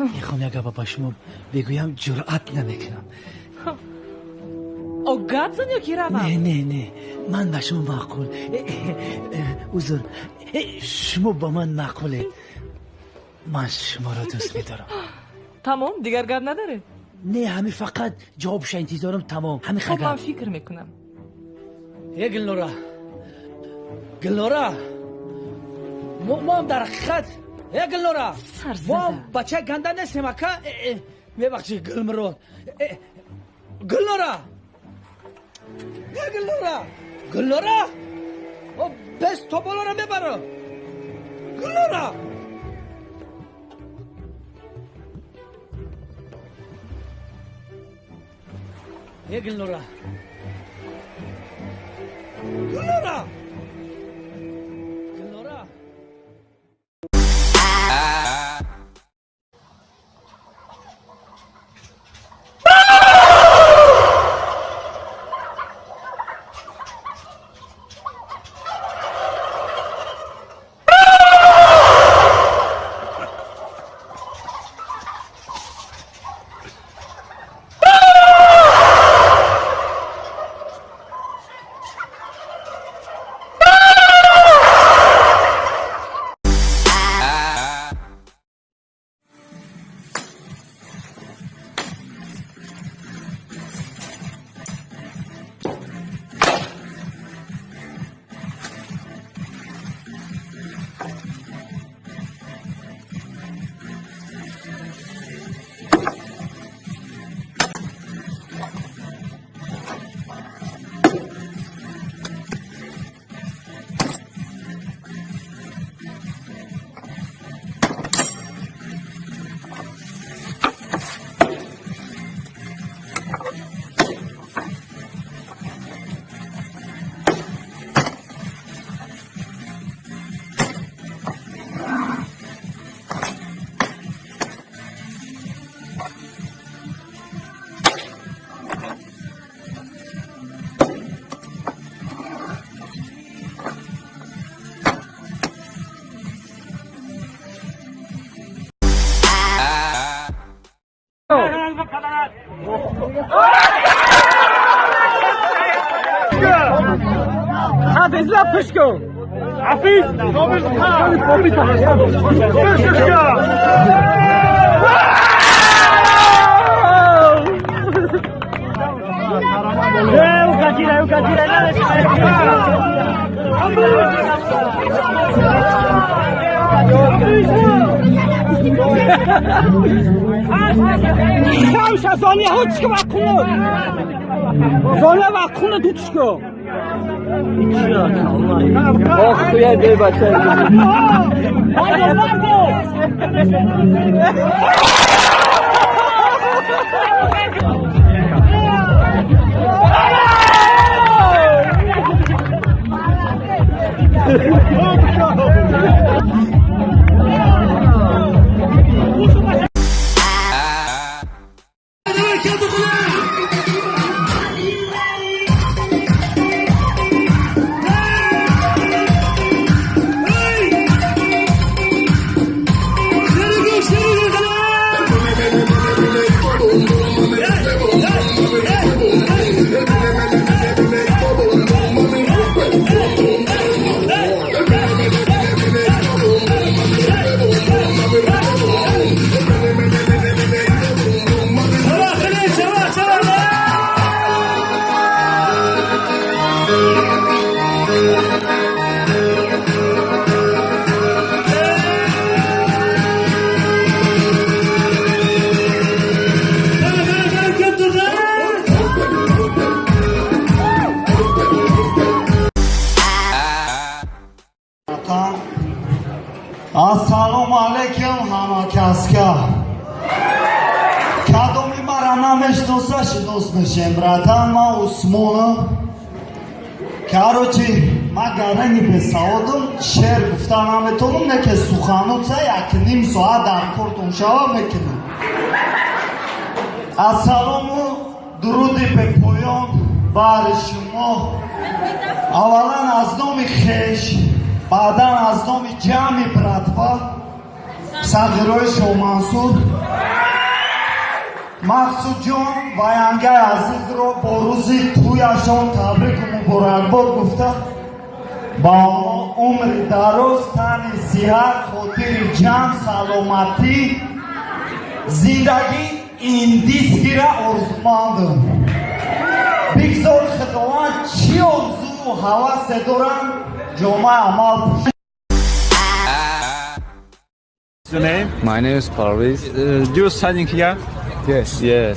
Мехоҳам як гапа ба шумо бигӯям, ҷуръат намекунам. О, гап зан ё ки равам? Не, не, не, ман ба шумо маъқул, узр, шумо ба ман маъқулед, ман шуморо дӯст медорам. Тамом, дигар гап надоред? Не, ҳамин, фақат ҷавобша интизорам, тамом, ҳамин. Хоб, ман фикр мекунам. Э, Гулнора, Гулнора, моам дар ҳақиқат, э, Гулнора, моам бачаи ганда нестем, ака, мебахши, Гулмурод, Гулнора, э, Гулнора, Гулнора, бес тоболаро мебарам, Гулнора. Э, Гулнора, Гулнора, Гулнора. Ассалому алайкум, ҳама каска. Кадоми мара намешноса, шинос мешем, братан, ман Усмонам. Короче, ман гарани бесаводам, шеър гуфта наметонам, не ки сухануца як ним соат дар кортон шава мекунам. Ассалому дуруди бепоён баҳри шумо. Аввалан аз номи хеш, баъдан аз номи ҷамъи братва. Сағирои Шоҳмансур, Мақсудҷон ва янгаи азизро бо рӯзи тӯяшон табрику муборакбод гуфта, ба онҳо умри дароз, тани сиҳат, хотири ҷамъ, саломатӣ, зиндагии индискира орзумандам. Бигзор Худованд чӣ орзуву ҳавасе доранд, ҷомаи амал пӯшад. Your name? My name is Parviz. Do you studying here? Yes. Yes.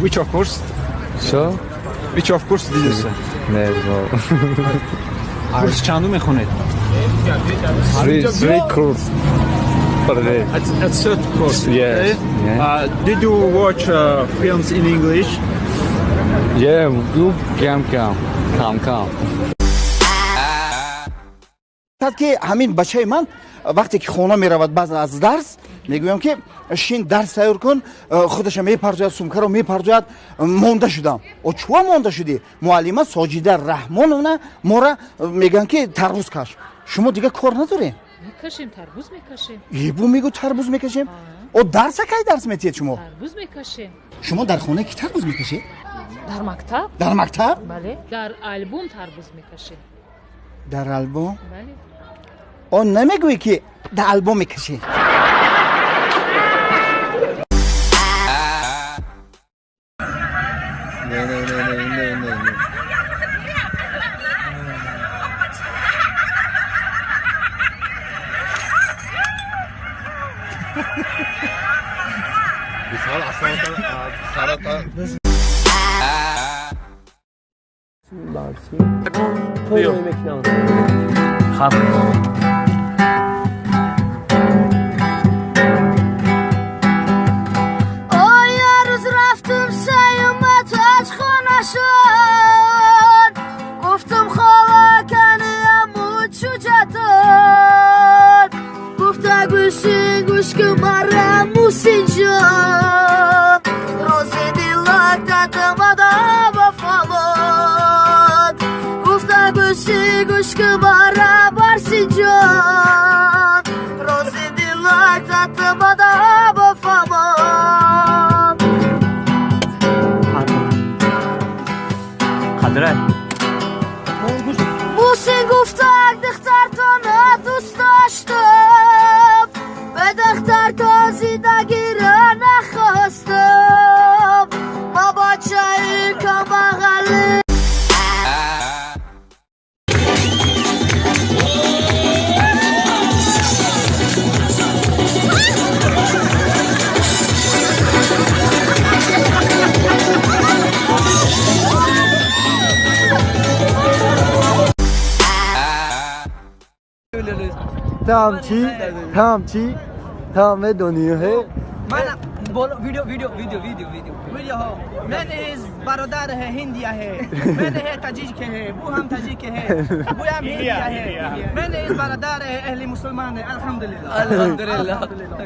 Which of course? So? Which of course did you say? No. Курс чанду мехонед? Three course per day. At third course. Yes. Okay. Yeah. Did you watch films in English? Yeah, you come, come, come, come. Ки ҳамин бачаи ман вақте ки хона меравад, баъз аз дарс мегӯям, ки шин, дарс тайёр кун, худаша мепарзояд, сумкаро мепарзояд: «Монда шудам». О, чуа монда шудӣ? «Муаллима Соҷида Раҳмоновна мора мегӯянд, ки тарбуз каш». Шумо дигар кор надорем? Мекашем, тарбуз мекашем. Ебу, мегӯ, тарбуз мекашем. О, дарса кай дарс метиҳед шумо? Тарбуз мекашем. Шумо дар хона ки тарбуз мекашед? Дар мактаб. Дар мактаб? Бале, дар альбом тарбуз мекашем. Дар альбом? Бале. О, намегӯӣ, ки дар альбом мекашед? Не, не, не, не, не, не, не. Оя, рӯз рафтум сеюма таҷхонашон, гуфтум: «Хола, канияму чуҷатон?» Гуфта: «Гӯши гӯш ки мара, Мусинҷон, рози дилак татамада бафамон». Гуфта: «Гӯши гӯш ки мара, Барсинҷон, рози дилак татамада бафамон». Қадрат. Мусин гуфтак: «Духтартона дӯст доштам, бе духтартон зиндагиро нахостам, ма бачаи камбағалӣ». Там чӣ? Там чӣ? Там медонӣ, ҳе? बोलो, video, video, video, video, video, video हो। मैंने इस बरदार है, हिंदिया है, मैंने है ताजिक है, वो हम ताजिक है, वो हम हिंदिया है, मैंने इस बरदार है, अहली मुसलमान है। अल्हम्दुलिल्लाह। अल्हम्दुलिल्लाह।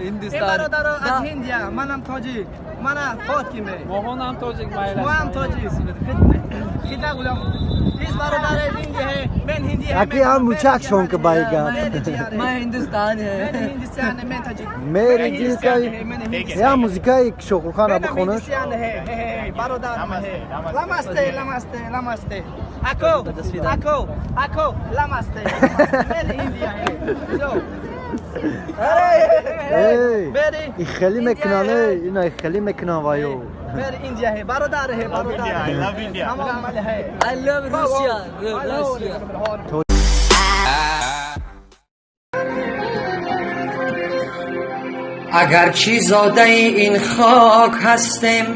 हिंदुस्तान हिंदुस्तान। बरदार аз Индия, манам тоҷик, мана фотки ме. Моҳонам тоҷик. Мо ҳам тоҷик. Хида гулам. इस बरदार है, हिंदी है, मैं हिंदी है। Аки ҳам мучак шон ки байга. मैं हिंदुस्तान है। मैंने हिंदुस्तान है, मैं ताजिक। Мери дилкай. Я музикаи Шохрухана бихонаш. हिंदुस्तान है, है, है, बरदार है। नमस्ते, नमस्ते, नमस्ते। Ако, ако, ако, नमस्ते। मैंने हिंदिया है। जो। Эй, मेरी и хеле мекунан, эй, ина хеле мекунан вайо. मेरे इंडिया है, बरदार है, बरदार है। I love India. हम है। I love Russia, Russia. Агарчи зодаи ин хок ҳастем,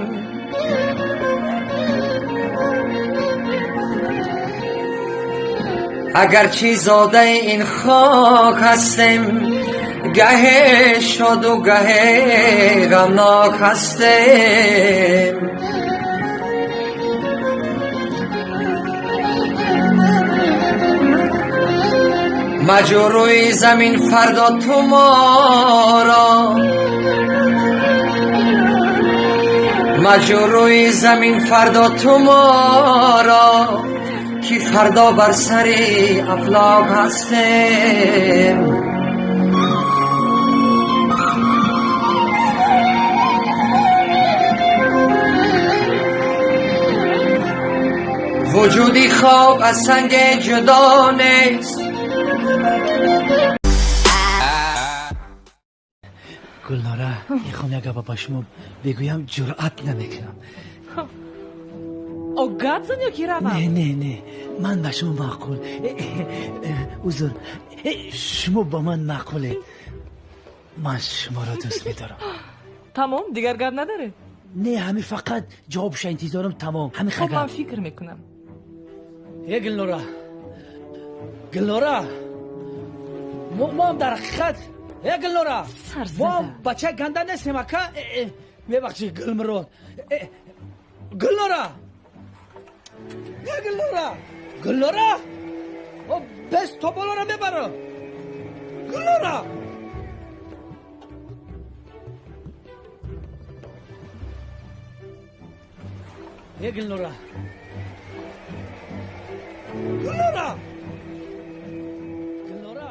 агарчи зодаи ин хок ҳастем, гаҳе шоду гаҳе ғамнок ҳастем. Маҷӯ рӯи замин фардо ту моро, маҷӯ рӯи замин фардо ту моро, ки фардо бар сари афлок ҳастем. Вуҷуди хок аз санг ҷудо нест. Гулнора, мехоҳам як гапа ба шумо бигӯям, ҷуръат намекунам. О, гап зан ё ки равам? Не, не, не, ман ба шумо маъқул, узр, шумо ба ман маъқулед, ман шуморо дӯст медорам. Тамом, дигар гап надоред? Не, ҳамин, фақат ҷавобша интизорам, тамом, ҳамин. Хоб, ман фикр мекунам. Е, Гулнора, Гулнора, моам дар ҳақиқат, е, Гулнора, моам бачаи ганда нестем, ака, мебахши, Гулмурод, Гулнора, е, Гулнора, Гулнора, бес тоболора мебарам, Гулнора. Е, Гулнора, Гулнора, Гулнора.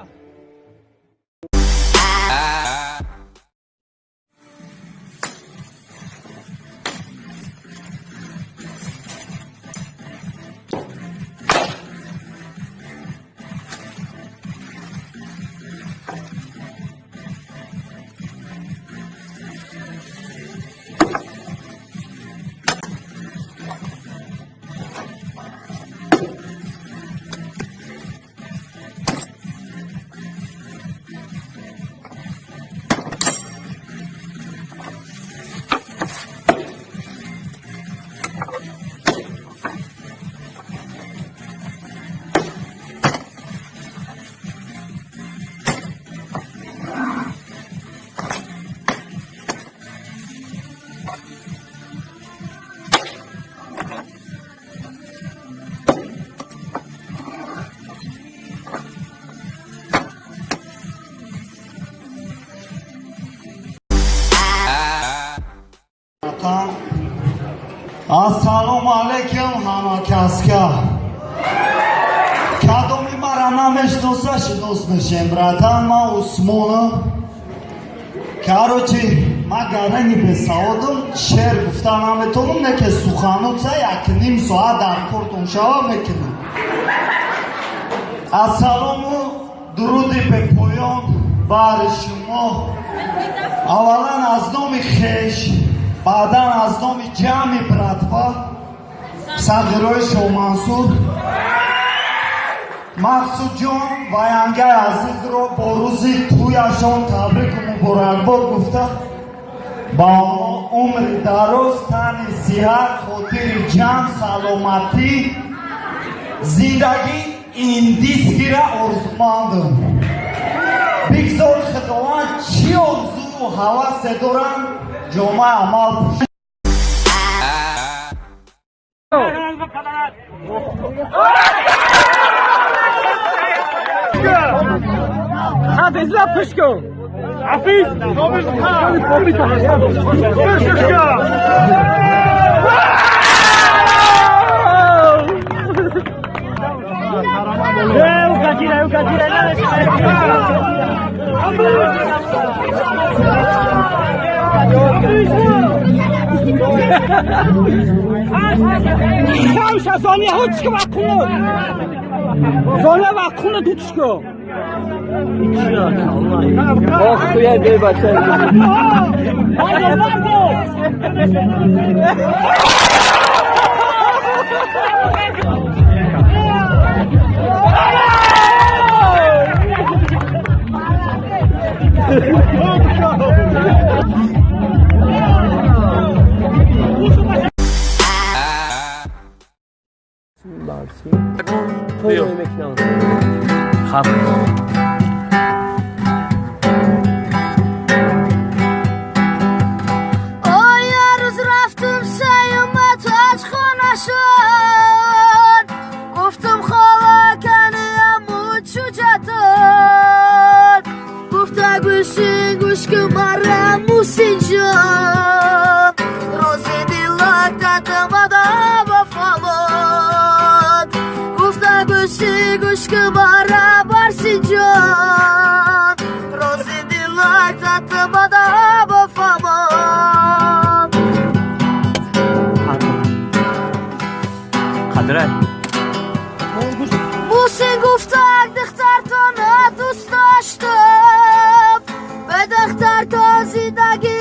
Братан, ассалому алайкум ҳама каска. Кадоми мара намешноса, шинос мешем, братан, ман Усмонам. Короче, ман гарани бесаводам, шеър гуфта наметонам, не ке сухануца як ним соат дар кортон шава мекунам. Ассалому дуруди бепоён баҳри шумо. Аввалан аз номи хеш, баъдан аз номи ҷамъи братва, сағирои Шоҳмансур, Мақсудҷон ва янгаи азизро бо рӯзи тӯяшон табрику муборакбод гуфта, ба онҳо умри дароз, тани сиҳат, хотири ҷамъ, саломатӣ, зиндагии индискира орзумандам. Бигзор Худованд чӣ орзуу ҳавасе доранд, ҷомаи амал пӯшад. Оя, рӯз рафтум сеюма тоҷхона шуд, гуфтум хола канияму чуҷатон, гуфта гӯши гӯшки мара мусинҷон, рози дилак дадамада ба фалон, гуфта гӯши гӯшки мара барсинҷон, рози дилак дадамада ба фалон. Қадрат. Муҳсин гуфтак, духтартона дӯст доштам, ба духтартон зиндагӣ.